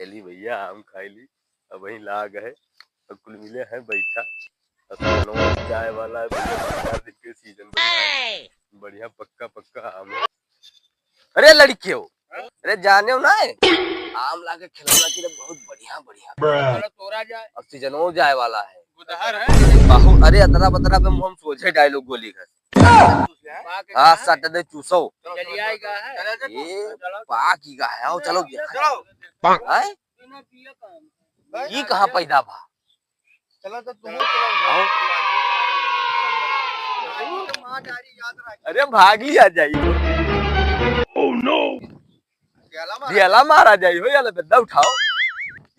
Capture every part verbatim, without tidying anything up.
चली भइया, आम खाई ली। अब वहीं लाग है, अब कुल मिले हैं बैठा। अब सीजनो जाए वाला है भइया, दो चार दिन के सीजन बढ़िया है। बढ़िया पक्का पक्का आम है। अरे लड़कियों, अरे जाने हो ना, आम लाके खिलौना की बहुत बढ़िया बढ़िया। चलो तोरा जाए। अब सीजनो जाए वाला है। गुदहर है। बहुत, अरे अतरा बतरा पे मुँह में सोझे डायलॉग गोली घर। हाँ, सट दे चूसो। चलिए आएगा है। ये पाक ही का है, आओ चलो। चलो। हैं? ई कहाँ पैदा भा? चलो तो तुम चलो। आओ। अरे भागी आ जाई हो। Oh no! दियाला मारा जाई हो, या ले बेदा उठाओ।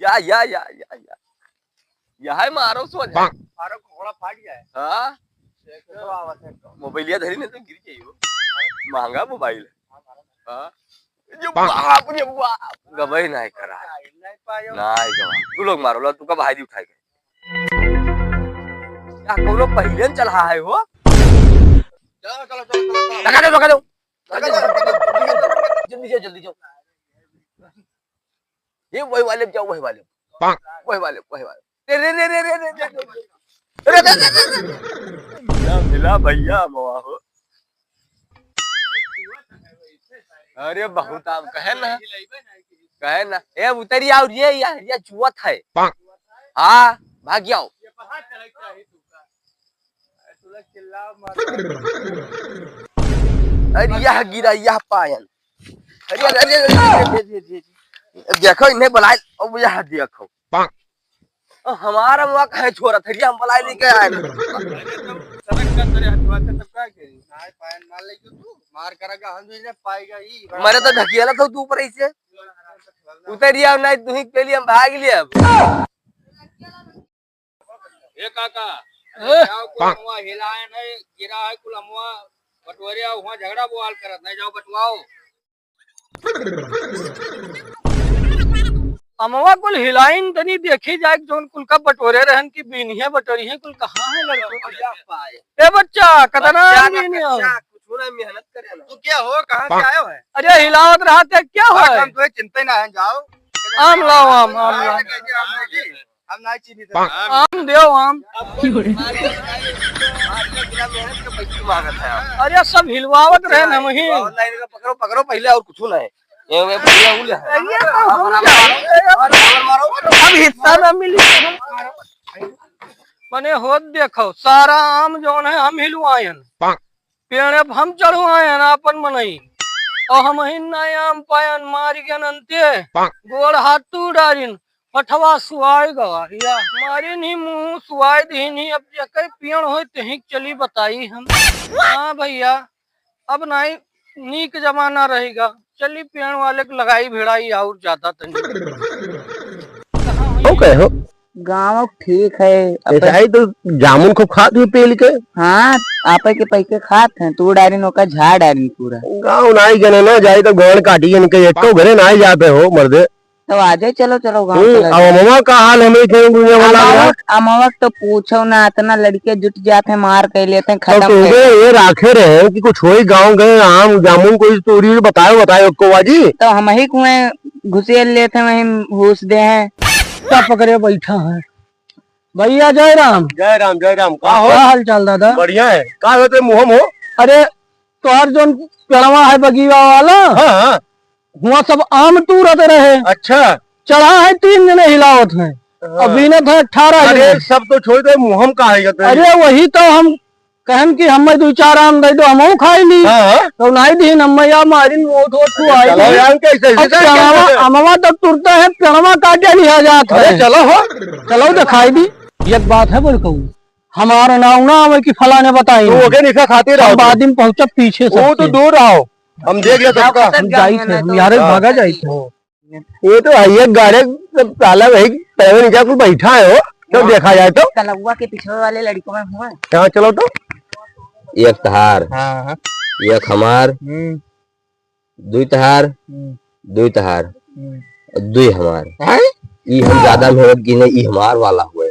या, या, या, या, या। यह है मारो सो जाए। मारो घोड़ा फाट जाए। हाँ? देखो, आवाज है। मोबाइलिया धरी नहीं तो गिर जाई हो। महंगा मोबाइल है। हाँ? ये बाप रे बाप, गबई नहीं करा। नहीं पायो। नहीं गवा। तू लोग मारो ला, तू का भाई जी उठाए गए। या कोनो पहिले न चला है हो? चलो, चलो, चलो, चलो, चलो। लगा दो, लगा दो। लगा दो, लगा दो। जल्दी जाओ, जल्दी जाओ। ये वही वाले जाओ, वही वाले। वही वाले, वही वाले। रे, रे, रे। रे, रे, रे, रे, रे। मिला, मिला भइया, मवा हो। अरे बहुत आम कहे ना, कहे ना। ए उतरी आओ रे, या, या चुअत है। हाँ, भाग जाओ। अरे यह गिरा, यह पायन। अरे, अरे, अरे, अरे, अरे, अरे, अरे। देखो, इन्हें बुलाए, अब यह देखो। पाक। अब हमारा मौका है छोरा, थरिया हम बुलाए लेके आए। अरे, तब सड़क का तेरे हथवा का तब का करी? नाय, पायन मार ले तू, मार करेगा, हम भी नहीं पाएगा, ई। मारे तो ढकेला था तू ऊपर ऐसे। उतरिया, नहीं, तू ही पहले हम भाग लिए अब। ए काका, ए? जाओ कुल अमवा हिलायन है, गिरा है कुल अमवा, बटोरे आओ, हुआँ झगड़ा बोआल करत नहीं, जाओ बटवाओ। अमवा कुल हिलाइन तनी देखी जाए, जौन कुल का बटोरे रहन की बीनिया बटोरी है, कुल कहाँ है लड़को? बढ़िया पाए। ए बच्चा, कतना बच्चा आम ना बीनिया हो? कच्चा, कुछ ना मेहनत करे ना। तू क्या हो, कहाँ से आयो है? अरे हिलावत रहा थे, क्या हो? हम तो चिंता ही ना है, जाओ। आम लाओ, आम, आम लाओ। हम नहीं चीनी थे। आम देव, आम। अरे सब हिलवावत रहे हम ही। पकड़ो, पकड़ो पहले और कुछ नहीं। ये, ये भैया उले है। अब हिस्सा ना मिली। मने होत देखो, सारा आम जौन है हम हिलवायन। पेड़ अब हम चढ़वायन आपन मनई। और हम ही ना आम पायन मारी के नंते। गोड़ हाथ तू डारिन। पठवा सुआय गवा, या मारिन ही मुँह सुआय दीन ही, अब जेकर पियण होय तेही चली बताई हम। हाँ भैया, अब नाई नीक जमाना रहेगा, चली पियण वाले के लगाई भिड़ाई और ज्यादा तनी। कहो कहो। गाँव ठीक है, अपन ऐसा ही तो जामुन खूब खात हुई पेल के। हाँ, आपे के पैके खात हैं, तू डारिन ओका झाड़ डारिन पूरा। गाँव नाई गने ना जाई तो गाँड़ काटी इनके, एक तो घरे नाई जाते हो मर्दे। तो आ जाए, चलो, चलो, गाँव हम्म, चला अब जाए। अमवा का हाल हमें कहीं दुनिया वाला अमवा, है? अमवा तो पूछो ना, इतना लड़के जुट जाते हैं, मार कर लेते हैं, तो खत्म तुमके कर ये राखे रहे कि कुछ होई गाँव गए, आम जामुन कोई चोरी वोरी बतायो, बतायो को बाजी? तो हम ही कुएं घुसेल लेते हैं, वहीं घुस दे हैं। क्या पकड़े बैठा है? भैया जय राम। जय राम, जय राम। का हो? का हाल चाल दादा? बढ़िया है। का होते मुहम हो? अरे तोहर जौन पेड़वा है बगीवा वाला, हाँ, हाँ। हुआं सब आम तूरत रहे। अच्छा। चढ़ा है तीन जने हिलावत हैं। हाँ। अब बीनत है अठारह अरे, जने। सब तो छोड़ दे, मुहम का है ये तो? अरे, वही तो हम कहन कि हमें दो चार आम दे दो, हमहू खाई ली। हाँ, हाँ। तो नाई दीन, हमें या मारिन, वो तो तू अरे, आई चलो नहीं। यार, कैसे, अब कैसे, कैसे, पेड़वा, कैसे? अमवा तक तुरते हैं, पेड़वा काटे लिहा जात अरे, है। चलो हो। चलो दिखाई दी। एक बात है बड़कऊ, हमारा नाम ना आवे कि फलाने बताई तू नहीं। ओके निशा खातिर हम रहो। बाद में पहुंचब पीछे वो तो सबके। दूर रहो, हम देख लेते हैं। हम जाई थे, हम यार हाँ। भागा जाई थे। ये तो है, ये गाड़े सब ताला वही पैवे नीचे कुल बैठा है हो, तो हाँ। देखा जाए तो। तलुआ के पिछवे वाले लड़कों में हुआ। हाँ, चलो तो। एक तहार, हाँ, हाँ। एक हमार, हम्म। दुई तहार, हम्म। दुई तहार, हम्म। दुई हमार। हैं? ई हम ज्यादा मेहनत की नहीं, ई हमार वाला हुए।